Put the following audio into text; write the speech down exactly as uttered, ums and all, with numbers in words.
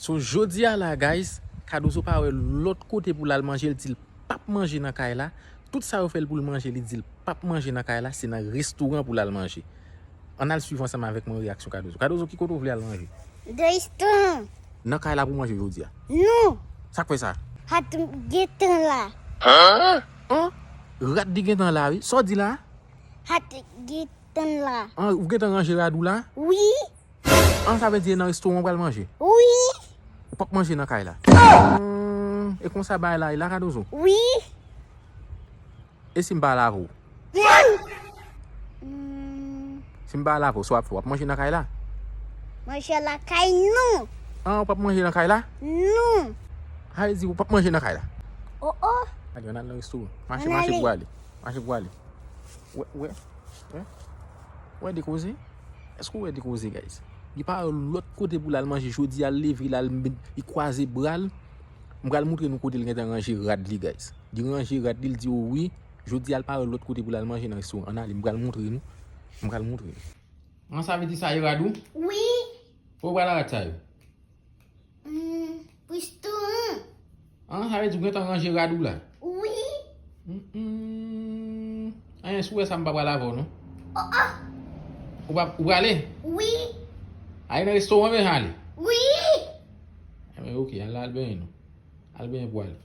So, jodi a la, guys, Cardozo pa wè lòt kote pou l al manje, l di l p ap manje nan kay la. Tout sa yo fè l pou l manje, li di l p ap manje nan kay la, se nan restoran pou l al manje. Ann al swiv ansanm avèk mwen reyaksyon Cardozo. Cardozo, ki kote w vle al manje? Nan restoran. Nan kay la pou manje jodi a? Non. Sa k fè sa? Hat gentan la. An? Rad li gentan la, wi. Sa w di la? Hat gentan la. An, ou gentan ranje rad ou la? Wi. An, sa vle di nan restoran w pral manje? Wi. Ou p ap manje nan kay la? Hmm, e konsa bagay la ye la, Cardozo? Wi. E si m pa lave w? Hmm. Si m pa lave w, sa w ap fè? W ap manje nan kay la? Manje lakay, non. An, ou p ap manje nan kay la? Non. Sa vle di ou p ap manje nan kay la? Oh, oh. Gade, ann al nan restoran. Mache, ann mache ale. Pou ale. Mache pou ale. Wè, wè, wè. Wè de koze? Èske w wè de koze, guys? Li pa wè lòt kote pou l al manje. Jodi a, l leve, l al, li kwaze bra l. M pral montre nou kote l gentan ranje rad li, guys. Li ranje rad li, l di, "O wi, jodi a, l pa wè lòt kote pou l al manje nan restoran." Ann ale, m pral montre nou. M pral montre nou. An, sa vle di sa e rad ou? Wi. Kote w pral ak rad sa yo? Hmm, restoran. An, sa vle di ou gentan ranje rad ou la? Wi. Hmm, hmm. Anyen, si w wè sa, m pa pral avè w, non. Oh, oh. Ou pa, ou prale? Wi. Ale nan restoran, men ale. Wi. Enben, oke, al, al benyen, non. Al benyen pou ale.